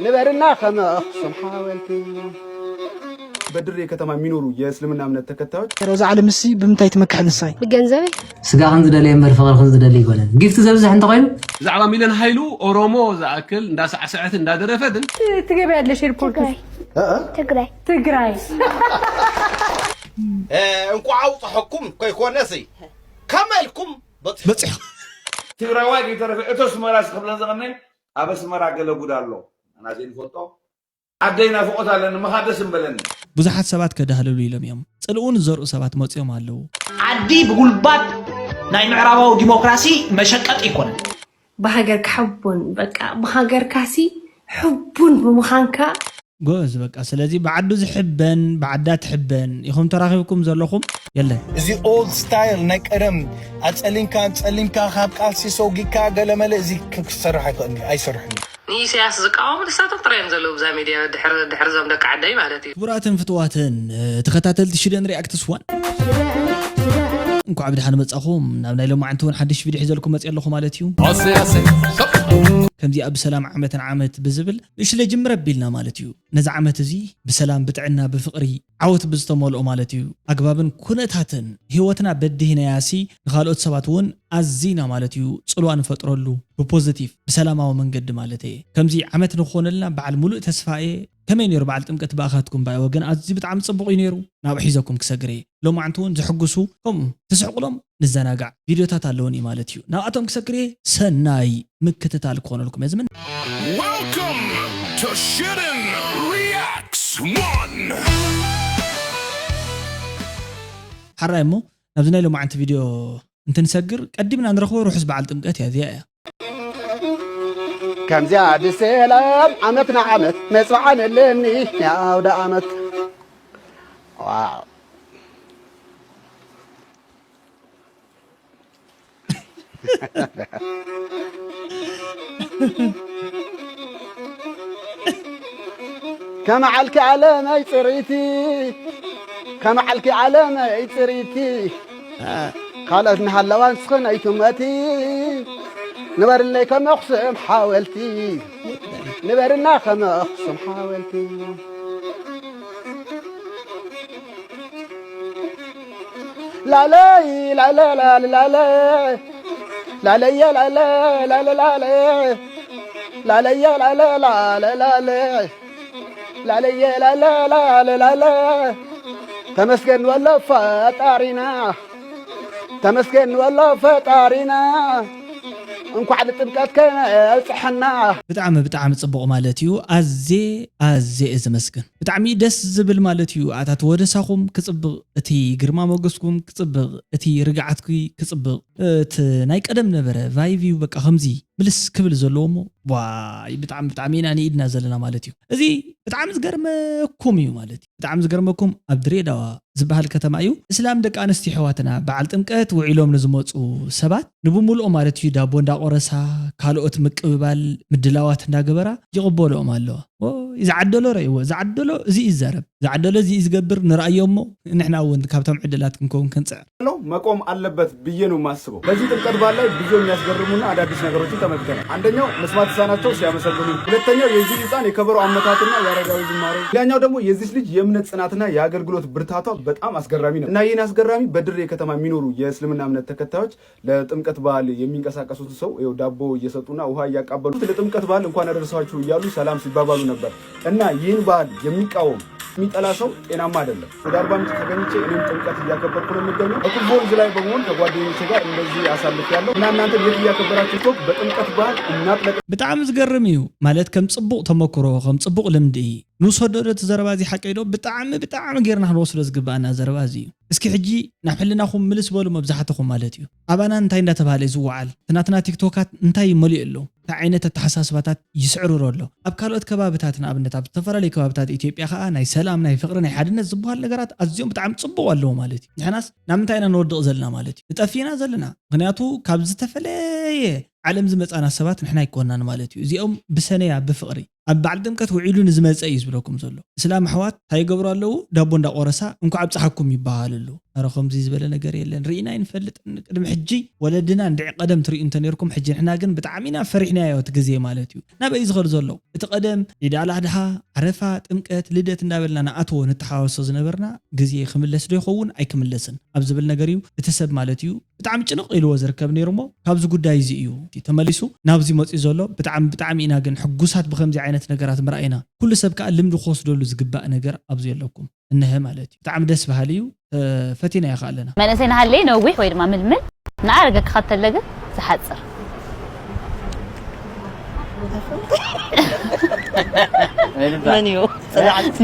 ንበርና ከም ኣኽሱም ሓወልቲ። በድሬ ከተማ የሚኖሩ የእስልምና እምነት ተከታዮች ሮዛ ዓለምሲ ብምንታይ ትመክሕ ንሳይ? ብገንዘበይ ስጋኽን ዝደለየ እምበር ፍቕርኽን ዝደሊ ኣይኮነን። ጊፍቲ ዘብዝሕ እንተኾይኑ ብዛዕባ ሚለን ሃይሉ ኦሮሞ ዝኣክል እንዳሳዕሰዐት እንዳደረፈትን ትገቢያለሽ ኤርፖርት ትግራይ ትግራይ ትግራይ እንኳዕ ኣውፀሐኩም ከይኮነሲ ከመልኩም በፂሑ ትግራዋይ ከይተረፈ እቶ ኣስመራ ክብለ ዝቐነ ኣብ ኣስመራ ገለ ጉድ ኣሎ ኣና ዘይንፈልጦ ዓደይ ናፍቆት ኣለኒ ምኻድ ደስ እምበለኒ ብዙሓት ሰባት ከዳህልሉ ኢሎም እዮም ጽልኡ ንዘርኡ ሰባት መጺኦም ኣለዉ። ዓዲ ብጉልባት ናይ ምዕራባዊ ዲሞክራሲ መሸቀጢ ኣይኮነን። ብሃገርካ ሕቡን በቃ ብሃገርካሲ ሕቡን ብምዃንካ ጎዝ በቃ ስለዚ ብዓዱ ዝሕበን ብዓዳ ትሕበን ኢኹም ተራኺብኩም ዘለኹም የለን። እዚ old style ናይ ቀደም ኣጸሊምካ ኣጸሊምካ ካብ ቃልሲ ሰውጊካ ገለመለ እዚ ክሰርሕ ኣይክእልን እዩ ኣይሰርሕን እዩ። ንኢሰያስ ዝቃወሙ ንሳቶም ጥራይ እዮም ዘለዉ ብዛ ሚድያ ድሕሪ ድሕሪ ዞም ደቂ ዓደይ ማለት እዩ። ክቡራትን ፍትዋትን ተኸታተልቲ ሽደን ሪያክትስ ዋን እንኳዕ ብድሓን መጻኹም ናብ ናይ ሎማዓንቲ እውን ሓድሽ ቪድዮ ሒዘልኩም መጽእ ኣለኹ ማለት እዩ። ከምዚኣ ብሰላም ዓመትን ዓመት ብዝብል ንእሽለ ጅምር ኣቢልና ማለት እዩ። ነዚ ዓመት እዚ ብሰላም ብጥዕና ብፍቕሪ ዓወት ብዝተመልኦ ማለት እዩ ኣግባብን ኩነታትን ህይወትና በዲህናያሲ ንኻልኦት ሰባት እውን ኣዚና ማለት እዩ ጽልዋ ንፈጥረሉ ብፖዚቲቭ ብሰላማዊ መንገዲ ማለት እየ ከምዚ ዓመት ንክኾነልና በዓል ሙሉእ ተስፋ እየ ከመይ ነይሩ በዓል ጥምቀት ብኣኻትኩም ባይ ወገን ኣዝዩ ብጣዕሚ ጽቡቕ እዩ ነይሩ ናብኡ ሒዘኩም ክሰግር እየ ሎማዓንቲ እውን ዘሕጉሱ ከምኡ ትስሕቁሎም ንዘናጋዕ ቪድዮታት ኣለውን እዩ ማለት እዩ ናብኣቶም ክሰግር እየ ሰናይ ምክትታል ክኾነልኩም እየ ዝምነ Welcome to Shooting Reacts One! ሓራይ እሞ ናብዚ ናይ ሎማዓንቲ ቪድዮ እንትንሰግር ቀዲምና ንረኽቦ ርሑስ በዓል ጥምቀት እያ እዚኣ እያ ከምዚኣ ብሰላም ዓመት ንዓመት መጽዋዓ ነለኒ ንኣውደ ዓመት ዋው ከመዓልኪ ዓለመይ ፅሪቲ ከመዓልኪ ዓለመይ ፅሪቲ ካልኦት እናሃለዋ ንስኽን ኣይትመቲ ንበርለይ ከም ኣኽሱም ሓወልቲ ንበርና ከም ኣኽሱም ሓወልቲ ላለይ ላለ ላለ ላለ ላለየ ላለ ላለ ላለ ላለየ ላለ ላለ ላለ ላለየ ላለ ላለ ላለ ተመስገን ወሎ ፈጣሪና ተመስገን ወሎ ፈጣሪና እንኳዕ ንጥምቀት ከነ ኣብፅሐና። ብጣዕሚ ብጣዕሚ ጽቡቕ ማለት እዩ። ኣዜ ኣዜ እየ ዘመስግን። ብጣዕሚ ደስ ዝብል ማለት እዩ። ኣታት ወደሳኹም ክጽብቕ፣ እቲ ግርማ ሞገስኩም ክጽብቕ፣ እቲ ርግዓትኪ ክጽብቕ፣ እቲ ናይ ቀደም ነበረ ቫይቭ እዩ በቃ ከምዚ ምልስ ክብል ዘለዎ እሞ ዋይ ብጣዕሚ ብጣዕሚ ኢና ንኢድና ዘለና ማለት እዩ። እዚ ብጣዕሚ ዝገርመኩም እዩ ማለት እዩ። ብጣዕሚ ዝገርመኩም ኣብ ድሬዳዋ ዝበሃል ከተማ እዩ እስላም ደቂ ኣንስትዮ ኣሕዋትና በዓል ጥምቀት ውዒሎም ንዝመፁ ሰባት ንብምልኦ ማለት እዩ ዳቦ እንዳቆረሳ ካልኦት ምቅብባል ምድላዋት እንዳገበራ ይቕበልኦም ኣለዋ። ዝዓደሎ ረእይዎ ዝዓደሎ እዚ ይዛረብ ዝዓደሎ እዚ ዝገብር ንርኣዮ እሞ ንሕና እውን ካብቶም ዕድላት ክንከውን ክንፅዕር። መቆም ኣለበት ብዬ ነው የማስበው። በዚህ ጥምቀት በዓል ላይ ብዙ የሚያስገርሙና አዳዲስ ነገሮችን ተመልክተናል። አንደኛው መስማት የተሳናቸው ሲያመሰግኑ፣ ሁለተኛው የዚህ ህፃን የከበሮ አመታትና የአረጋዊ ዝማሬ፣ ሌላኛው ደግሞ የዚች ልጅ የእምነት ጽናትና የአገልግሎት ብርታቷ በጣም አስገራሚ ነው እና ይህን አስገራሚ በድሬ ከተማ የሚኖሩ የእስልምና እምነት ተከታዮች ለጥምቀት በዓል የሚንቀሳቀሱትን ሰው ይኸው ዳቦ እየሰጡና ውሃ እያቃበሉ ለጥምቀት በዓል እንኳን አደረሳችሁ እያሉ ሰላም ሲባባሉ ነበር እና ይህን በዓል የሚቃወም የሚጠላ ሰው ጤናማ አይደለም። ወደ አርባ ምንጭ ተገኝቼ እኔም ጥምቀት እያከበርኩ ነው የምገኘው። በኩልፎ ወንዝ ላይ በመሆን ከጓደኞቼ ጋር እንደዚህ አሳልፌያለሁ እና እናንተም የት እያከበራችሁ ነው በጥምቀት በዓል እናጥለቅ። ብጣዕሚ ዝገርም እዩ ማለት ከም ጽቡቕ ተመክሮ ከም ጽቡቕ ልምዲ ንውሰዶ ዶ እቲ ዘረባ እዚ ሓቀይ ዶ ብጣዕሚ ብጣዕሚ ጌርና ክንወስዶ ዝግባኣና ዘረባ እዚ እዩ። እስኪ ሕጂ ናብ ሕልናኹም ምልስ በሉ መብዛሕትኹም ማለት እዩ። ኣባና እንታይ እንዳተባሃለ እዩ ዝወዓል? እቲ ናትና ቲክቶካት እንታይ መሊኡ ኣሎ? እንታይ ዓይነት ኣተሓሳስባታት ይስዕርሮ ኣሎ? ኣብ ካልኦት ከባብታት ንኣብነት ኣብ ዝተፈላለዩ ከባብታት ኢትዮጵያ ከዓ ናይ ሰላም ናይ ፍቅሪ ናይ ሓድነት ዝበሃል ነገራት ኣዝዮም ብጣዕሚ ፅቡቅ ኣለዉ ማለት እዩ። ንሕናስ ናብ ምንታይ ኢና ንወድቕ ዘለና ማለት እዩ? ንጠፊእና ዘለና። ምክንያቱ ካብ ዝተፈለየ ዓለም ዝመፃና ሰባት ንሕና ኣይኮናን ማለት እዩ። እዚኦም ብሰነያ ብፍቅሪ ኣብ በዓል ጥምቀት ውዒሉ ንዝመፀ እዩ ዝብለኩም ዘሎ። እስላም ኣሕዋት እንታይ ይገብሩ ኣለዉ? ዳቦ እንዳቆረሳ እንኳዕ ኣብፀሓኩም ይበሃል ኣሎ። ኧረ ከምዚ ዝበለ ነገር የለን፣ ርኢና ኣይንፈልጥን። ቅድሚ ሕጂ ወለድና እንድዒ ቀደም ትርእዩ እንተነይርኩም፣ ሕጂ ንሕና ግን ብጣዕሚ ኢና ፈሪሕናዮ እቲ ግዜ ማለት እዩ። ናበይ እዩ ዝኸድ ዘሎ? እቲ ቀደም ኢድ ኣላህ ድሃ፣ ዓረፋ፣ ጥምቀት፣ ልደት እንዳበልና ንኣትዎ ንተሓዋወሶ ዝነበርና ግዜ ክምለስ ዶ ይኸውን ኣይክምለስን ኣብ ዝብል ነገር እዩ እቲ ሰብ ማለት እዩ ብጣዕሚ ጭንቕ ኢልዎ ዝርከብ ነይሩ። እሞ ካብዚ ጉዳይ እዚ እዩ ተመሊሱ ናብዚ መፂኡ ዘሎ። ብጣዕሚ ብጣዕሚ ኢና ግን ሕጉሳት ብከምዚ ዓይነት ነገራት ምርኣይና። ኩሉ ሰብ ከዓ ልምዲ ክወስደሉ ዝግባእ ነገር ኣብዚ ኣለኩም። እነሀ ማለት እዩ። ብጣዕሚ ደስ በሃሊ እዩ። ፈቲናዮ ከኣ ኣለና። መንእሰይ ንሃለይ ነዊሕ ወይ ድማ ምልምል፣ ንኣረገ ክኸተለ ግን ዝሓጽር። መን እዩ?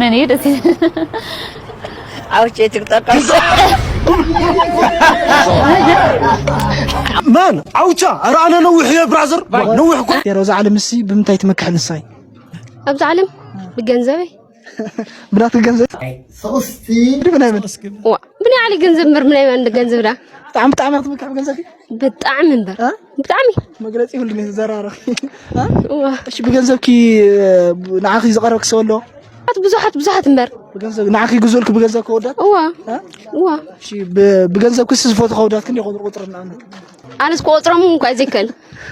መን እዩ ደስ ይብል? ዓውቼ ቲክቶከር መን ዓውቻ? ኧረ ኣነ ነዊሕ እየ ብራዘር፣ ነዊሕ እኮ። ሮዛ ዓለም እሲ ብምንታይ ትመክሕ ንሳይ? ኣብዚ ዓለም ብገንዘበይ ብናትኪ ገንዘብ ሶስቲ ድብ ናይ መን? ዋ ብናይ ዓሊ ገንዘብ እምበር ምናይ መን ገንዘብ ዳ ብጣዕሚ ብጣዕሚ ክትምክሕ ብገንዘብኪ? ብጣዕሚ እምበር እ? ብጣዕሚ መግለጺ ይብሉን እዩ ዝዘራረብ። ዋ እሺ ብገንዘብኪ ንዓኺ ዝቐረብኪ ሰብ ኣሎ? ብዙሓት ብዙሓት ብዙሓት እምበር ብገንዘብ ንዓኺ ይግዝኡልኪ ብገንዘብ ከወዳት? እዋ እ? እዋ እሺ ብ- ብገንዘብኪ ሲ ዝፈትዎ ከወዳት ክንደይ ይኾኑ ቁፅሪ ንኣብነት? ኣነስ ክቆፅሮም እንኳ ዘይከል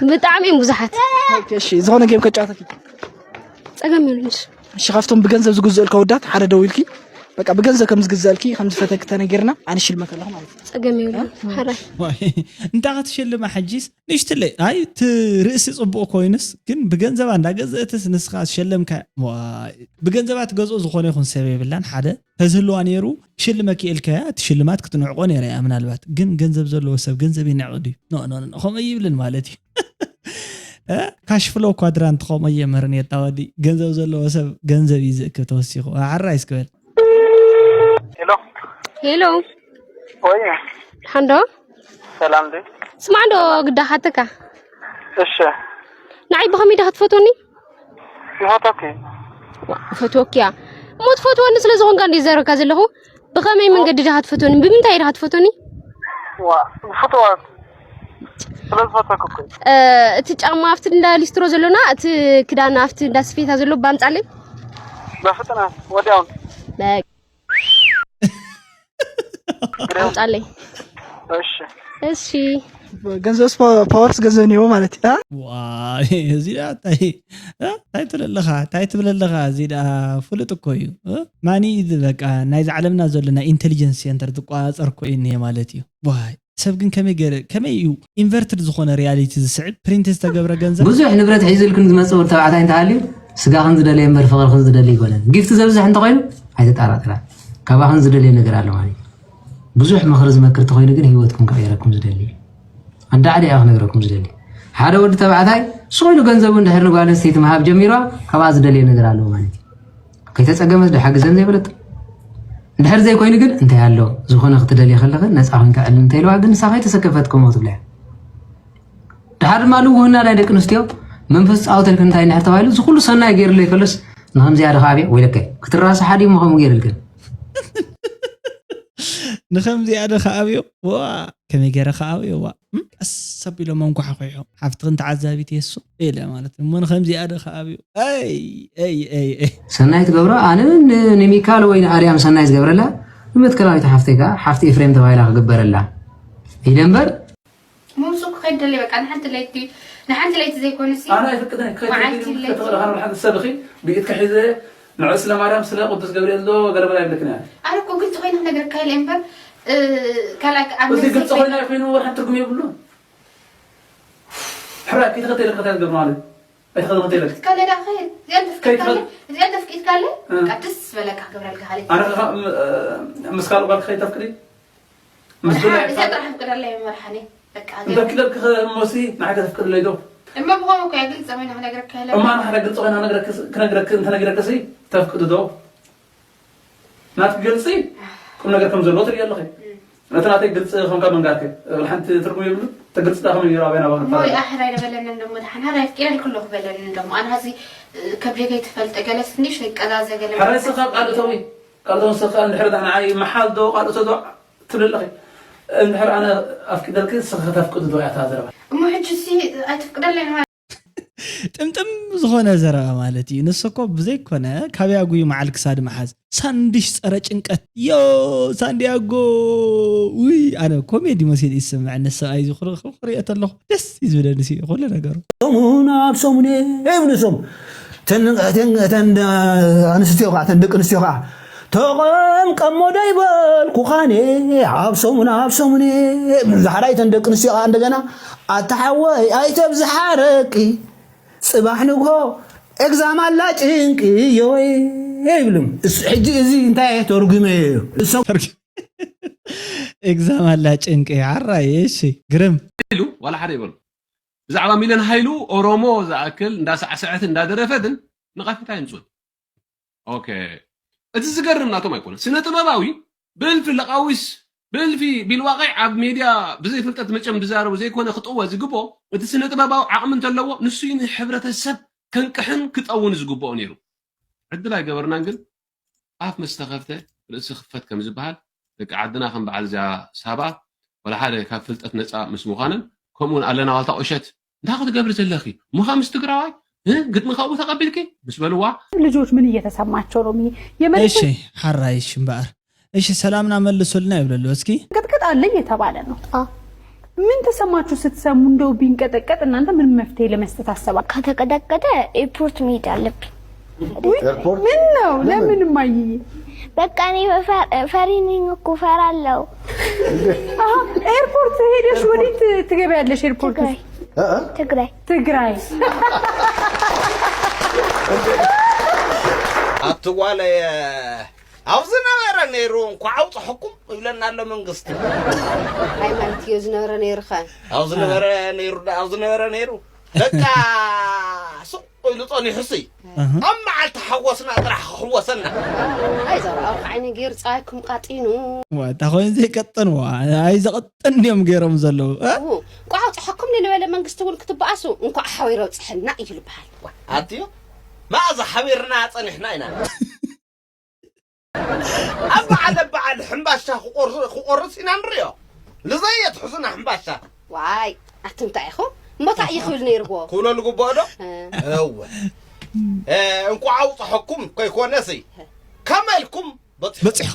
ብጣዕሚ እዮም ብዙሓት ኦኬ፣ እሺ ዝኾነ ጌም ከጫወተኪ ፀገም የብሉንስ እሺ ካብቶም ብገንዘብ ዝግዝኡልካ ወዳት ሓደ ደው ኢልኪ በቃ ብገንዘብ ከም ዝግዘእልኪ ከም ዝፈተኪ ተነጊርና ኣነ ሽልመክ ኣለኹ ማለት እዩ። ፀገም የብሉን ሓራይ ዋይ፣ እንታይ ክትሽልማ ሕጂስ ንእሽትለይ ኣይ እቲ ርእሲ ፅቡቅ ኮይኑስ ግን ብገንዘባ እንዳገዘእትስ ንስኻ ዝሸለምካ ዋይ፣ ብገንዘባ ትገዝኦ ዝኾነ ይኹን ሰብ የብላን ሓደ ተዝህልዋ ነይሩ ክሽልመኪ ኢልካያ እቲ ሽልማት ክትንዕቆ ነይራ እያ ምናልባት ግን ገንዘብ ዘለዎ ሰብ ገንዘብ ይንዕቕ ድዩ ኖ ኖ ኖ፣ ከምኡ ይብልን ማለት እዩ። ካሽፍሎ ኳድራንት ከምኡ እየምህርን የታወዲ ገንዘብ ዘለዎ ሰብ ገንዘብ እዩ ዝእክብ ተወሲኹ ሓራይ እስክበል ሄሎ ሄሎ ወይ ሓንዶ ሰላም ዲ ስማዕ ዶ ግዳ ሓተካ እሺ ንዓይ ብኸመይ ዳ ክትፈትወኒ ይፈተኪ ፈትወኪያ እሞ ትፈትወኒ ስለ ዝኾንካ እንደ ዘረካ ዘለኹ ብኸመይ መንገዲ ዳ ክትፈትወኒ ብምንታይ ዳ ክትፈትወኒ ዋ ፍትዋት ስለ ዝፈተኩ እኮ እቲ ጫማ ኣብቲ እንዳ ሊስትሮ ዘሎና እቲ ክዳን ኣብቲ እንዳ ስፌታ ዘሎ ባምፃለይ በፍጥነት ወዲያውን ኣምፃለይ እሺ እሺ ገንዘብ ፓወርስ ገንዘብ ኒዎ ማለት እዩ። ዋይ እዚ ዳ እንታይ እንታይ ትብለለኻ እንታይ ትብለለኻ እዚ ዳ ፍሉጥ እኮ እዩ። ማኒ በቃ ናይዚ ዓለምና ዘሎ ናይ ኢንቴሊጀንስ ሴንተር ዝቆፃፀር እኮ እዩ እኒሄ ማለት እዩ። ዋይ ሰብ ግን ከመይ ገይረ ከመይ እዩ ኢንቨርትድ ዝኾነ ሪያሊቲ ዝስዕብ ፕሪንት ዝተገብረ ገንዘብ ብዙሕ ንብረት ሒዙልክን ዝመፅእ ወዲ ተባዕታይ እንተሃልዩ ስጋኽን ዝደለየ እምበር ፍቕርኽን ዝደሊ ኣይኮነን። ጊፍቲ ዘብዝሕ እንተኾይኑ ኣይተጠራጥራ። ካባኽን ዝደልዮ ነገር ኣሎ ማለት እዩ። ብዙሕ ምኽሪ ዝመክር እንተኾይኑ ግን ህይወትኩም ክቕይረኩም ዝደሊ እዩ። ኣዳዕዳ እያ ክነግረኩም ዝደሊ። ሓደ ወዲ ተባዕታይ ስቕ ኢሉ ገንዘቡ እንድሕር ንጓል ኣንስተይቲ ምሃብ ጀሚርዋ ካብኣ ዝደልዮ ነገር ኣለዎ ማለት እዩ። ከይተፀገመስ ድሓግዘን ዘይበለቶ እንድሕር ዘይኮይኑ ግን እንታይ ኣሎ ዝኾነ ክትደልየ ከለኺ ነፃ ኮይንካ ዕልል እንተኢልዋ ግን ንሳ ከይተሰከፈት ከምኡ ትብላ እያ። ድሓር ድማ ልውህና ናይ ደቂ ኣንስትዮ መንፈስ ፃወተልክን እንታይ እንድሕር ተባሂሉ እዚ ኩሉ ሰናይ ገይርለይ ከሎስ ንኸምዚኣ ዶ ከዓብየ ወይለከ ክትራስሓ ድዩ እሞ ከምኡ ገይርልክን ንኸምዚኣ ዶ ከኣብዮ ዋ ከመይ ገይረ ከኣብዮ ዋ እም፣ ቀስ ኣቢሎም ኣንኳሓኺሖም ሓፍትኽን ተዓዛቢት የሱ ኢለ ማለት እዩ። እሞ ንኸምዚኣ ዶ ከኣብዮ ኣይ ኣይ ኣይ ኣይ ሰናይ ትገብሮ ኣነ ን- ንሚካል ወይ ንኣርያም ሰናይ ዝገብረላ ንመትከላዊት ሓፍተይ ከዓ ሓፍቲ ኤፍሬም ተባሂላ ክግበረላ ኢለ እምበር ሙምሱ ክኸይድ ደለይ በቃ ንሓንቲ ለይቲ ንሓንቲ ለይቲ ዘይኮነ ሲ ኣነ ኣይፍቅድን ክትኸይድ መዓልቲ ክትኸይድ ለይቲ ክትኸይድ ሓደ ሰብ እኺ ብኢድካ ሒዘ ንዑ ስለ ማርያም ስለ ቅዱስ ገብርኤል ዶ ገለ በላ ይብለክን እያ ኣነ እኮ ግልፂ ኮይነ ክነግረካ ኢለ እምበር እ፣ ካልኣይ ኣብ እዚ ነፍሰይ ግልፂ ኮይነ ኮይና ይኮይኑ ወላ ሓንቲ ትርጉም የብሉን ሕራይ ከይተኸተለ ከተል ገብሩ ማለት ኣይተኸተለ ትካለ ዳ ኸይድ እዚኣን ተፍቂድካለ እዚኣን ተፍቂድካለ እ። በቃ ደስ ዝበለካ ክገብረልካ ካለ ኣነ ከ ምስ ካልእ ጓል ከይተፍቅዲ ምስ ብላይ እዚኣ ጥራሕ ፍቅደለይ መርሓኒ በቃ እንተፍቅደልክ ሞሲ ንዓይ ከተፍቅድለይ ዶ እማ ብኸምኡ እኮ እያ ግልፂ ኮይነ ክነግረካ ኢለ እማ ንሓደ ግልፂ ኮይና ክነግረክ- ክነግረክ እንተነጊረክሲ ተፍቅዲ ዶ ናትኪ ግልፂ ቁም ነገር ከም ዘለዎ ትርኢ ኣለኺ ነቲ ናተይ ግልፂ ከምካ መንጋርኪ ሓንቲ ትርጉም የብሉ ተግልፂ ዳ ከመይ ገይሩ ኣበይ ናባኺ እሞ ይኣ ሕራይ ነበለንን ደሞ ድሓን ሕራይ ኣፍቂረልኪ ኣለኹ በለንን ደሞ ኣነ ሀዚ ከብደይ ከይትፈልጠ ገለስ እንዲሽ ቀዛዘ ገለ ሕራይ ስኻ ቃል እተዊ ቃል እተዊ ስኻ እንድሕር ዳ ንዓይ መሓል ዶ ቃል እቶ ዶ ትብል ኣለኺ እንድሕር ኣነ ኣፍቂደልኪ ስኺ ከተፍቅዲ ዶ እያ እታ ዘረባ እሞ ሕጂ ሲ ኣይትፍቅደለይ ጥምጥም ዝኾነ ዘረባ ማለት እዩ። ንሱ እኮ ብዘይኮነ ካብ ያጉ እዩ መዓል ክሳድ መሓዝ። ሳንድሽ ጸረ ጭንቀት። ዮ ሳንዲያጎ። ውይ ኣነ ኮሜዲ መሲሉ ይስምዐኒ ሰብኣይ እዚ ክር- ክር- ክሪኦ ተለኹ ደስ እዩ ዝብለኒ ሲ ኩሉ ነገሩ። ሰሙን ኣብ ሰሙን ይብሉ እሶም። ተን- ተን- ተን- ኣንስትዮ ከዓ፣ ተን ደቂ ኣንስትዮ ከዓ ተቐምቀሞ ዶ ይበልኩኻኔ ኣብ ሰሙን ኣብ ሰሙን። ዛሕራይ ተን ደቂ ኣንስትዮ ከዓ እንደገና ኣታ ሓወይ ኣይተብዝሓ ረቂ ጽባሕ ንግሆ ኤግዛም ኣላ ጭንቂ የወይ ይብልም። እስ- ሕጂ እዚ እንታይ ተርጉመ እዩ እሶም። ኤግዛም ኣላ ጭንቂ ሓራይ። እሺ ግርም። ኢሉ ዋላ ሓደ ይበሉ። ብዛዕባ ሚለን ሃይሉ ኦሮሞ ዝኣክል እንዳሳዕሰዐትን እንዳደረፈትን ነቐፌታ ይምፁን። ኦኬ፣ እቲ ዝገርም ናቶም ኣይኮነ ስነ ጥበባዊ ብእልፊ ለቃዊስ ብእልፊ ቢልዋቀዕ ኣብ ሜድያ ብዘይ ፍልጠት መጨም ዝዛረቡ ዘይኮነ ክጥወ ዝግቦ። እቲ ስነ ጥበባዊ ዓቕሚ እንተለዎ ንሱ ንሕብረተሰብ ከንቅሕን ክጠውን ዝግብኦ ነይሩ። ዕድል ኣይገበርናን ግን ኣፍ ምስ ተኸፍተ ርእሲ ክፈት ከም ዝበሃል ደቂ ዓድና ከም በዓል እዚኣ ሳባ ወላ ሓደ ካብ ፍልጠት ነፃ ምስ ምዃነን ከምኡውን ኣለና ዋልታ ቁሸት እንታይ ክትገብሪ ዘለኺ ሙኻ ምስ ትግራዋይ እ? ግጥሚ ካብኡ ተቐቢልኪ ምስ በልዋ ልጆች ምን እየተሰማቸው ነው? የሚ- የመልስ እሺ ሓራይ እሺ እምበኣር እሺ ሰላምና መልሱልና ይብለሉ እስኪ። ቅጥቅጥ አለ እየተባለ ነው። ምን ተሰማችሁ ስትሰሙ? እንደው ቢንቀጠቀጥ እናንተ ምን መፍትሄ ለመስጠት አሰባችሁ? ከተቀጠቀጠ ኤርፖርት መሄድ አለብኝ። ምን ነው ለምን ማይዬ? በቃ እኔ ፈሪ ነኝ እኮ ፈራለሁ። አሀ፣ ኤርፖርት ሄደሽ ወዴት ትገበያለሽ? ኤርፖርት ትግራይ ውስጥ ትግራይ ትግራይ ኣቲ ጓለየ ኣብ ዝነበረ ነይሩ እንኳዕ ኣውፅሐኩም ይብለና ኣሎ መንግስቲ። ሃይማኖት እዮ ዝነበረ ነይሩ ኸ ኣብ ዝነበረ ነይሩ ኣብ ዝነበረ ነይሩ በቃ ሱቕ ኢሉ ጸኒሑ ሲ ኣብ መዓልቲ ሓወስና ጥራሕ ክሕወሰና ኣይዘርኣው ዓይኒ ገይሩ ፀዋይኩም ቃጢኑ ዋ፣ እታ ኮይኑ ዘይቀጥን ዋ ኣይ ዘቐጥን ድዮም ገይሮም ዘለዉ እ? እንኳዕ ኣውፅሐኩም ንበለ መንግስቲ እውን ክትበኣሱ እንኳዕ ሓቢሩ ኣውፅሐና እዩ ዝበሃል። ኣትዮ መኣዛ ሓቢርና ጸኒሕና ኢና ኣብ በዓል በዓል ሕምባሻ ክቆርስ ኢና ንሪኦ ልዘየት ሕሱና ሕምባሻ ዋይ ኣቲ እንታይ ኢኹም እሞታ እዩ ክብል ነይርዎ ክብሎ ዝግብኦ ዶ እወ እንኳዕ ኣውፅሐኩም ከይኮነሲ ከመልኩም በፂሑ በፂሑ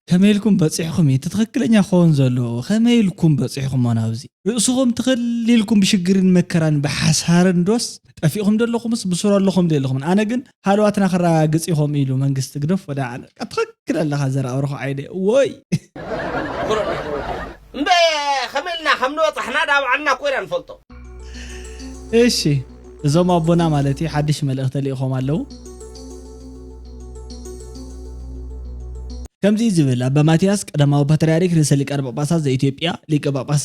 ከመይ ኢልኩም በፂሕኹም እዩ እቲ ትኽክለኛ ክኸውን ዘለዎ ከመይ ኢልኩም በፂሕኹሞ ናብዚ ርእስኹም ትኽል ኢልኩም ብሽግርን መከራን ብሓሳርን ዶስ ጠፊእኹም ደለኹምስ ብሱር ኣለኹም ደለኹምን ኣነ ግን ሃለዋትና ክረጋግፅ ኢኹም ኢሉ መንግስቲ ግደፍ ወደ ዓለ ትኽክል ኣለኻ ዘረኣብርኹ ዓይደ ወይ እምበ ከመልና ከም ንበፃሕና ዳብዓልና ኮይና ንፈልጦ እሺ እዞም ኣቦና ማለት እዩ ሓድሽ መልእኽቲ ልኢኾም ኣለዉ ከምዚ ዝብል ኣባ ማትያስ ቀዳማዊ ፓትርያርክ ርእሰ ሊቃነ ጳጳሳት ዘኢትዮጵያ ሊቀ ጳጳስ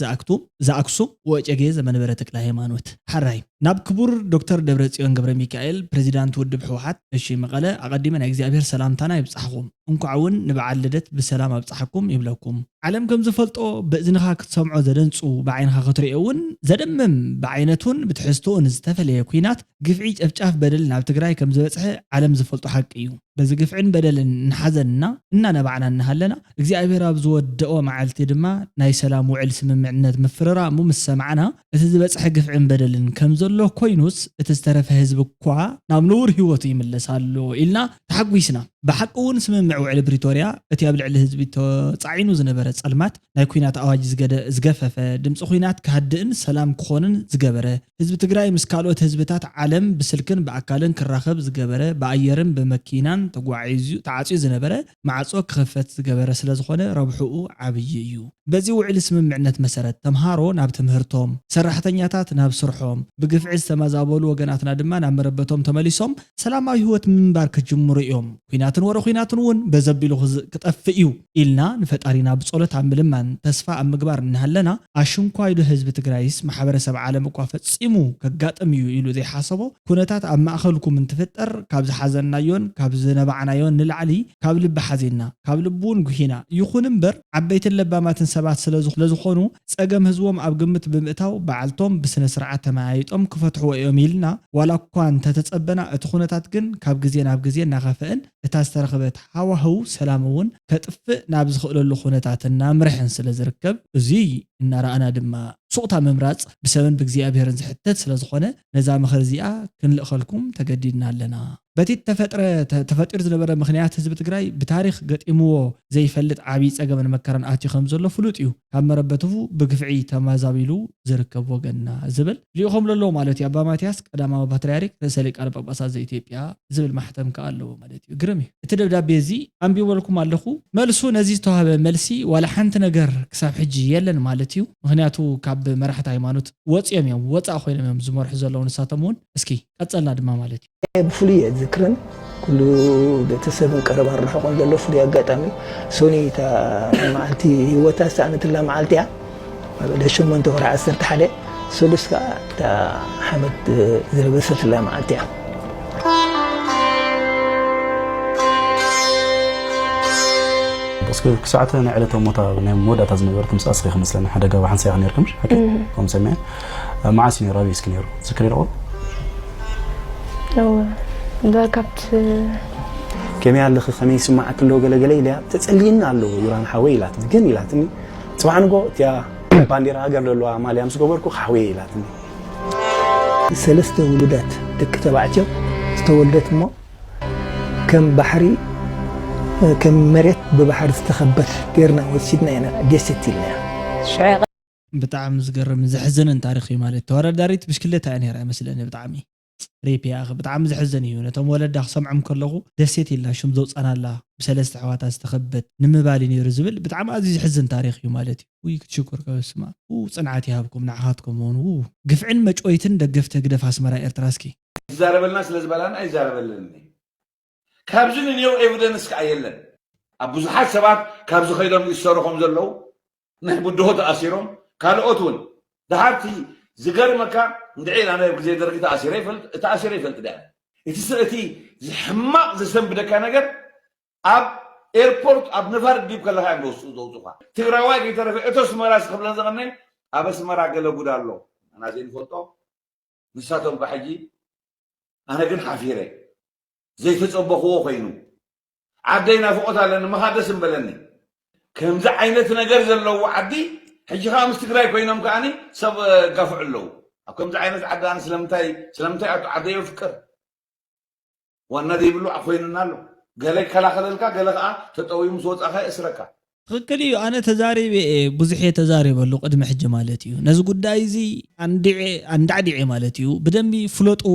ዘኣክሱም ወጨጌ ዘመንበረ ተክለ ሃይማኖት ሓራይ ናብ ክቡር ዶክተር ደብረጽዮን ገብረ ሚካኤል ፕሬዚዳንት ውድብ ህወሓት እሺ መቐለ ኣቐዲመ ናይ እግዚኣብሔር ሰላምታና ይብጻሕኹም እንኳዕ እውን ንበዓል ልደት ብሰላም ኣብጻሓኩም ይብለኩም ዓለም ከም ዝፈልጦ ብእዝንኻ ክትሰምዖ ዘደንጹ ብዓይንኻ ክትሪኦ እውን ዘደምም ብዓይነቱን ብትሕዝትኡን ዝተፈለየ ኲናት ግፍዒ ጨፍጫፍ በደል ናብ ትግራይ ከም ዝበጽሐ ዓለም ዝፈልጦ ሓቂ እዩ በዚ ግፍዕን በደልን እናሓዘንና እናነባዕና እናሃለና እግዚኣብሔር ኣብ ዝወደኦ መዓልቲ ድማ ናይ ሰላም ውዕል ስምምዕነት ምፍርራሙ ምስ ሰማዕና እቲ ዝበጽሐ ግፍዕን በደልን ከም ዘሎ ኮይኑስ እቲ ዝተረፈ ህዝቢ እኳ ናብ ንቡር ህይወቱ ይምለስ ኣሎ ኢልና ተሓጒስና። ብሓቂ እውን ስምምዕ ውዕል ፕሪቶርያ እቲ ኣብ ልዕሊ ህዝቢ ተጻዒኑ ዝነበረ ጸልማት ናይ ኲናት ኣዋጅ ዝገፈፈ፣ ድምጺ ኲናት ክሃድእን ሰላም ክኾንን ዝገበረ፣ ህዝቢ ትግራይ ምስ ካልኦት ህዝብታት ዓለም ብስልክን ብኣካልን ክራኸብ ዝገበረ፣ ብኣየርን ብመኪናን ተዓጽዩ ዝነበረ ማዕጾ ክኽፈት ዝገበረ ስለዝኾነ ረብሕኡ ዓብዪ እዩ። በዚ ውዕል ስምምዕነት መሰረት ተምሃሮ ናብ ትምህርቶም፣ ሰራሕተኛታት ናብ ስርሖም፣ ብግፍዒ ዝተመዛበሉ ወገናትና ድማ ናብ መረበቶም ተመሊሶም ሰላማዊ ህይወት ምንባር ክጅምሩ እዮም። ኲናትን ወረ ኲናትን እውን በዘቢሉ ክጠፍእ እዩ ኢልና ንፈጣሪና ብጸሎት ኣብ ምልማን ተስፋ ኣብ ምግባር እናሃለና ኣሽንኳይዶ ህዝቢ ትግራይስ ማሕበረሰብ ዓለም እኳ ፈጺሙ ከጋጥም እዩ ኢሉ ዘይሓሰቦ ኩነታት ኣብ ማእኸልኩም እንትፍጠር ካብ ዝሓዘናዮን ካብ ዝነባዕናዮን ንላዕሊ ካብ ልቢ ሓዚንና ካብ ልቢ እውን ጉሂና። ይኹን እምበር ዓበይትን ለባማትን ሰባት ስለዝኾኑ ጸገም ህዝቦም ኣብ ግምት ብምእታው በዓልቶም ብስነ ስርዓት ተመያይጦም ክፈትሕዎ እዮም ኢልና ዋላ እኳ እንተተጸበና እቲ ኩነታት ግን ካብ ግዜ ናብ ግዜ እናኸፍአን እታ ዝተረኸበት ሃዋህው ሰላም እውን ከጥፍእ ናብ ዝኽእለሉ ኩነታት እናምርሐን ስለ ዝርከብ፣ እዙይ እናረኣና ድማ ሱቕታ ምምራፅ ብሰብን ብእግዚኣብሔርን ዝሕተት ስለ ዝኾነ፣ ነዛ ምኽሪ እዚኣ ክንልእኸልኩም ተገዲድና ኣለና። በቲ ተፈጥረ ተ- ተፈጢሩ ዝነበረ ምኽንያት ህዝቢ ትግራይ ብታሪኽ ገጢምዎ ዘይፈልጥ ዓብዪ ፀገምን መከራን ኣትዩ ከም ዘሎ ፍሉጥ እዩ። ካብ መረበቱ ብግፍዒ ተማዛቢሉ ዝርከብ ወገንና ዝብል ልኢኾም ኣለዎ ማለት እዩ። ኣባ ማትያስ ቀዳማዊ ፓትርያርክ ርእሰ ሊቃነ ጳጳሳት ዘኢትዮጵያ ዝብል ማሕተም ከኣ ኣለዎ ማለት እዩ። ግርም እዩ። እቲ ደብዳቤ እዚ ኣንቢበልኩም ኣለኹ። መልሱ ነዚ ዝተዋህበ መልሲ ዋላ ሓንቲ ነገር ክሳብ ሕጂ የለን ማለት እዩ። ምኽንያቱ ካብ መራሕቲ ሃይማኖት ወፂኦም እዮም፣ ወፃእ ኮይኖም እዮም ዝመርሑ ዘለዉ ንሳቶም እውን። እስኪ ቀጸልና ድማ ማለት እዩ። ብፍሉይ እየ ዝክርን ኩሉ ቤተሰብን ቀረባን ርሑቕን ዘሎ ፍሉይ ኣጋጣሚ ሶኒ እታ መዓልቲ ህይወታ ዝሰኣነትላ መዓልቲ እያ። ለሸሞንተ ወርሒ ዓሰርተ ሓደ ሰሉስ ከዓ እታ ሓመድ ዝለበሰትላ መዓልቲ እያ። እስኪ ክሳዕተ ናይ ዕለተ ሞታ ናይ መወዳእታ ዝነበረት ምስኣ እስኺ ክመስለኒ ሓደ ጋባ ሓንሳእ ኢኻ ነርክምሽ ሓቂ ከም ሰሚዐ መዓስ እዩ ነይሩ ኣበይ እስኪ ነይሩ ዝክሪ ይረቑ እወ እንዳ ካብቲ ከመይ ኣለኺ ከመይ ይስማዓኪ ኣሎ ገለገለ ኢለያ ተጸልይና ኣሎ ዩራን ሓወይ ኢላትኒ ግን ኢላትኒ ጽባሕ ንጎ እቲያ ባንዴራ ሃገር ዘለዋ ማልያ ምስ ገበርኩ ሓወይ ኢላትኒ ሰለስተ ውሉዳት ደቂ ተባዕትዮ ዝተወልደት እሞ ከም ባሕሪ ከም መሬት ብባሕሪ ዝተኸበት ገርና ወሲድና ኢና ደሴት ኢልናያ ሽዑ ብጣዕሚ ዝገርምን ዘሕዝንን ታሪኽ እዩ ማለት ተወዳዳሪት ብሽክሌታ እያ ነይራ ይመስለኒ ብጣዕሚ ሬፕ እያ ብጣዕሚ ዘሕዝን እዩ ነቶም ወለዳ ክሰምዖም ከለኹ ደሴት ኢልና ሽም ዘውፃናላ ብሰለስተ ኣሕዋታ ዝተኸበት ንምባል እዩ ነይሩ ዝብል ብጣዕሚ ኣዝዩ ዘሕዝን ታሪኽ እዩ ማለት እዩ ውይ ክትሽኩር ከበስማ ው ፅንዓት ይሃብኩም ንዓኻትኩም እውን ው ግፍዕን መጭወይትን ደገፍቲ ህግደፍ ኣስመራ ኤርትራ እስኪ ይዛረበልና ስለ ዝበላና ኣይዛረበለኒ ካብዚ ንንየው ኤቪደንስ ከዓ የለን ኣብ ብዙሓት ሰባት ካብዚ ከይዶም ይሰሩ ከም ዘለዉ ናይ ብድሆ ተኣሲሮም ካልኦት እውን ድሓርቲ ዝገርመካ እንድዒ ኣነ ኣብ ግዜ ደርጊ ተኣሲረ ይፈልጥ ተኣሲረ ይፈልጥ ዳ እቲ ስ- እቲ ሕማቕ ዘሰንብደካ ነገር ኣብ ኤርፖርት ኣብ ነፋር ዲብ ከለካ እዮም ዘውፅኡ ዘውፅኡካ ትግራዋይ ከይተረፈ እቶ ስመራ ዝክብለን ዘቐነ ኣብ ኣስመራ ገለ ጉድ ኣሎ ኣና ዘይንፈልጦ ንሳቶም ከዓ ሕጂ ኣነ ግን ሓፊረ ዘይተፀበኽዎ ኮይኑ ዓደይ ናፍቆት ኣለኒ ምኻድ ደስ እምበለኒ ከምዚ ዓይነት ነገር ዘለዎ ዓዲ ሕጂ ከዓ ምስ ትግራይ ኮይኖም ከዓ ሰብ ጋፍዑ ኣለዉ ኣብ ከምዚ ዓይነት ዓዲ ኣነ ስለምንታይ ስለምንታይ ኣቱ ዓደይ የፍቅር ዋና ዘይብሉ ኮይኑና ኣሎ ገለ ይከላኸለልካ ገለ ከዓ ተጠውዩ ምስ ወፃእካ የእስረካ ትኽክል እዩ ኣነ ተዛሪበ እየ ብዙሕ እየ ተዛሪበሉ ቅድሚ ሕጂ ማለት እዩ ነዚ ጉዳይ እዚ ኣንዲዐ ኣንዳዕዲዐ ማለት እዩ ብደንቢ ፍለጥዎ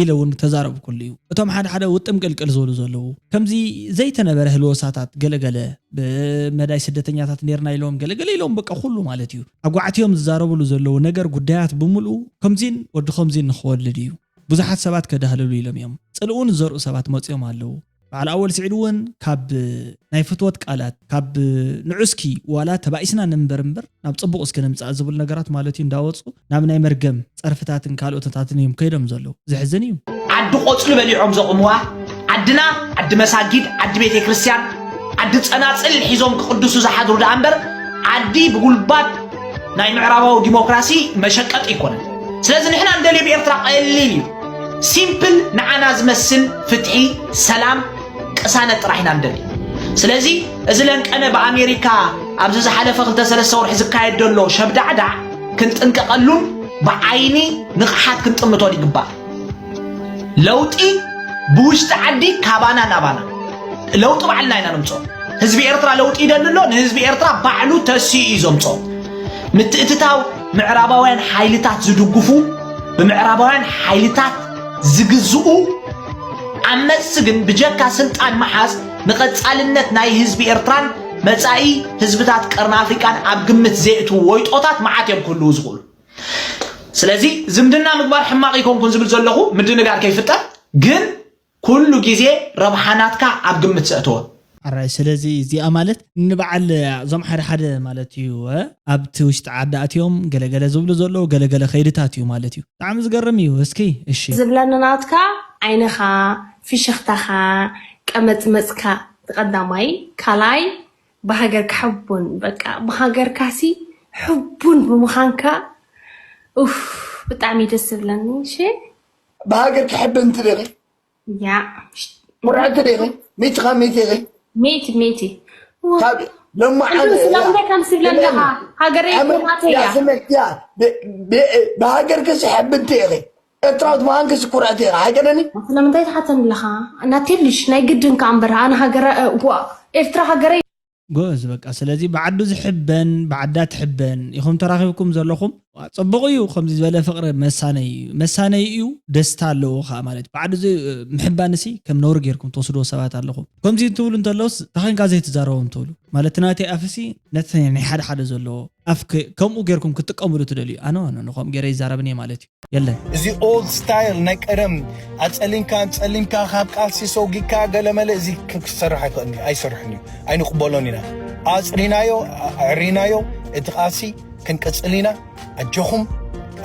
ኢለ እውን ተዛረብኩሉ እዩ እቶም ሓደ ሓደ ውጥም ቅልቅል ዝብሉ ዘለዉ ከምዚ ዘይተነበረ ህልወሳታት ገለገለ ብመዳይ ስደተኛታት ነርና ኢሎም ገለገለ ኢሎም በቃ ኩሉ ማለት እዩ ኣጓዕትዮም ዝዛረብሉ ዘለዉ ነገር ጉዳያት ብምልኡ ከምዚን ወዲ ከምዚን ንክወልድ እዩ ብዙሓት ሰባት ከዳህልሉ ኢሎም እዮም ፅልኡ ንዘርኡ ሰባት መፅኦም ኣለዉ በዓል ኣወል ስዒድ እውን ካብ ናይ ፍትወት ቃላት ካብ ንዑስኪ ዋላ ተባኢስና ንንበር እምበር ናብ ፅቡቕ እስኪ ንምፃእ ዝብል ነገራት ማለት እዩ እንዳወፁ ናብ ናይ መርገም ፀርፍታትን ካልኦትታትን እዮም ከይዶም ዘለዉ ዘሕዝን እዩ ዓዲ ቆፅሊ በሊዖም ዘቑምዋ ዓድና ዓዲ መሳጊድ ዓዲ ቤተ ክርስቲያን ዓዲ ፀናፅል ሒዞም ክቕድሱ ዝሓድሩ ደኣ እምበር ዓዲ ብጉልባት ናይ ምዕራባዊ ዲሞክራሲ መሸቀጢ ኣይኮነን ስለዚ ንሕና እንደልዮ ብኤርትራ ቀሊል እዩ ሲምፕል ንዓና ዝመስል ፍትሒ ሰላም ቅሳነት ጥራሕ ኢና ንደሊ ስለዚ እዚ ለንቀነ ብኣሜሪካ ኣብዚ ዝሓለፈ ክልተ ሰለስተ ወርሒ ዝካየድ ዘሎ ሸብዳዕዳዕ ክንጥንቀቐሉን ብዓይኒ ንቕሓት ክንጥምቶን ይግባእ ለውጢ ብውሽጢ ዓዲ ካባና ናባና ለውጢ ባዕልና ኢና ንምፅኦ ህዝቢ ኤርትራ ለውጢ ይደሊ ኣሎ ንህዝቢ ኤርትራ ባዕሉ ተሲኡ እዩ ዘምፅኦ ምትእትታው ምዕራባውያን ሓይልታት ዝድግፉ ብምዕራባውያን ሓይልታት ዝግዝኡ ዓመፅቲ ግን ብጀካ ስልጣን ምሓዝ ንቐፃልነት ናይ ህዝቢ ኤርትራን መፃኢ ህዝብታት ቀርኒ ኣፍሪቃን ኣብ ግምት ዘየእትዉ ወይጦታት መዓት እዮም ክህልዉ ዝኽእሉ ስለዚ ዝምድና ምግባር ሕማቕ ይኮንኩን ዝብል ዘለኹ ምድንጋር ከይፍጠር ግን ኩሉ ግዜ ረብሓ ናትካ ኣብ ግምት ዘእተወ። ሕራይ ስለዚ እዚኣ ማለት ንበዓል እዞም ሓደ ሓደ ማለት እዩ ኣብቲ ውሽጢ ዓዲ ኣትዮም ገለገለ ዝብሉ ዘለዉ ገለገለ ከይድታት እዩ ማለት እዩ ብጣዕሚ ዝገርም እዩ እስኪ እሺ ዝብለኒ ናትካ ዓይንኻ ፍሽኽታኻ ቀመፅመፅካ እቲ ቀዳማይ ካልኣይ ብሃገርካ ሕቡን በቃ ብሃገርካሲ ሕቡን ብምዃንካ ኡፍ ብጣዕሚ ደስ ዝብለኒ እሺ ብሃገርኪ ሕብንቲ ዲኺ ያ ኩርዕቲ ዲኺ ሚትኻ ሚት ኢኺ። ሜቲ ሜቲ ካብ ለማዓን ስለምንታይ ከም ስብለ ኣለኻ? ሃገረይ ኩራተይ እያ። ብሃገር ክስሕብ እንተ ኢኺ ኤርትራዊት ምዃንክስ ኩርዕቲ ኢኻ ኣይገደኒ። ስለምንታይ ትሓተኒ ኣለኻ? ናቴልሽ ናይ ግድን ከኣ እምበር ኣነ ሃገረ ዋ ኤርትራ ሃገረይ ጎዝ በቃ ስለዚ ብዓዱ ዝሕበን ብዓዳ ትሕበን ኢኹም ተራኺብኩም ዘለኹም። ጽቡቕ እዩ ከምዚ ዝበለ ፍቕሪ መሳነይ እዩ መሳነይ እዩ። ደስታ ኣለዎ ከዓ ማለት ብዓዱ ዚ- ምሕባንሲ ከም ነውሪ ጌርኩም ትወስድዎ ሰባት ኣለኹም። ከምዚ ትብሉ እንተለውስ ታኸንካ ዘይትዛረቦም ትብሉ ማለት ናተይ ኣፍሲ ነቲ ናይ ሓደ ሓደ ዘለዎ ኣፍ ክ- ከምኡ ጌርኩም ክትጥቀምሉ ትደልዩ። ኣነ ኣነ ንኸም ገይረ ይዛረብን እየ ማለት እዩ። የለን። እዚ ኦልድ ስታይል ናይ ቀደም ኣጸሊምካ ኣጸሊምካ ካብ ቃልሲ ሰውጊካ ገለመለ እዚ ክሰርሕ ኣይክእልን እዩ ኣይሰርሕን እዩ ኣይንቕበሎን ኢና። ኣጽሪናዮ ኣዕሪናዮ እቲ ቃልሲ ክንቅጽል ኢና። ኣጆኹም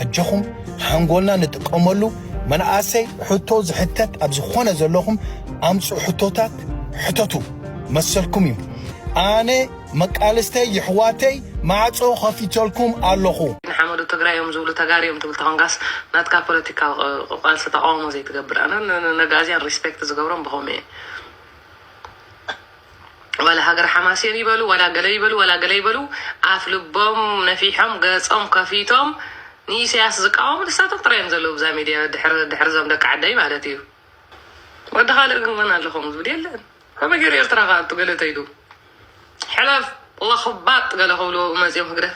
ኣጆኹም ሓንጎልና ንጥቀመሉ። መናእሰይ ሕቶ ዝሕተት ኣብ ዝኾነ ዘለኹም ኣምጽኡ ሕቶታት ሕተቱ መሰልኩም እዩ። ኣነ መቃልስተይ ይሕዋተይ ማዕጾ ከፊተልኩም ኣለኹ። ንሓመዱ ትግራይ እዮም ዝብሉ ተጋሩ እዮም ትብል ተኾንካስ ናትካ ፖለቲካዊ ቃልሲ ተቃውሞ ዘይትገብር ኣነ ነጋዝያን ሪስፔክት ዝገብሮም ብኸምኡ እየ ዋላ ሃገር ሓማሴን ይበሉ ዋላ ገለ ይበሉ ዋላ ገለ ይበሉ ኣፍ ልቦም ነፊሖም ገጾም ከፊቶም ንኢሰያስ ዝቃወሙ ንሳቶም ጥራይ እዮም ዘለዉ ብዛ ሚድያ ድሕሪ ድሕሪ ዞም ደቂ ዓደይ ማለት እዩ ወዲ ካልእ ግን መን ኣለኹም ዝብል የለን ከመይ ገይሩ ኤርትራ ከኣቱ ገለ ተይዱ ሕለፍ ለኽባጥ ገለ ክብልዎ መፅዮም ህግደፍ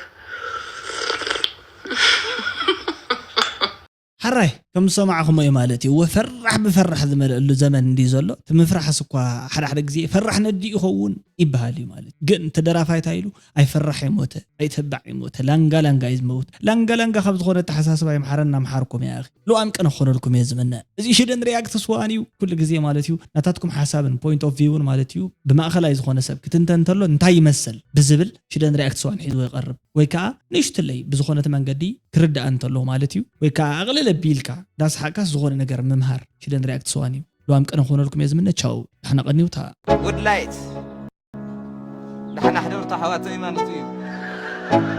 ሓራይ ከም ዝሰማዕኹሞ እዩ ማለት እዩ። እወ ፈራሕ ብፈራሕ ዝመልአሉ ዘመን እንድዩ ዘሎ። እቲ ምፍራሕስ እኳ ሓደ ሓደ ግዜ ፈራሕ ነዲ ይኸውን ይበሃል እዩ ማለት እዩ። ግን እቲ ደራፋይ እንታይ ኢሉ ኣይፈራሕ ይሞተ ኣይተባዕ ይሞተ ላንጋ ላንጋ እዩ ዝመውት። ላንጋ ላንጋ ካብ ዝኾነ ኣተሓሳስባ ይምሓረና ምሓርኩም እያ ኣኺ። ልዋም ቅነ ክኾነልኩም እየ ዝምነ። እዚ ሽደን ሪያክት ስዋን እዩ ኩሉ ግዜ ማለት እዩ ናታትኩም ሓሳብን point of view ን ማለት እዩ ብማእኸላይ ዝኾነ ሰብ ክትንተን እንተሎ እንታይ ይመስል ብዝብል ሽደን ሪያክት ስዋን ሒዝዎ ይቐርብ። ወይ ከዓ ንእሽትለይ ብዝኾነት መንገዲ ክርዳእ እንተሎ ማለት እዩ ወይ ከዓ ኣቕልል ኣቢልካ ዳስሓቅካስ ዝኾነ ነገር ምምሃር ሽደን ሪያክት ስዋን እዩ። ልዋም ቅነ ክኾነልኩም እየ ዝምነ። ቻው ዳሕና ቀኒውታ። Good light ዳሕና ሕደርታ ኣሕዋተይ ማለት እዩ።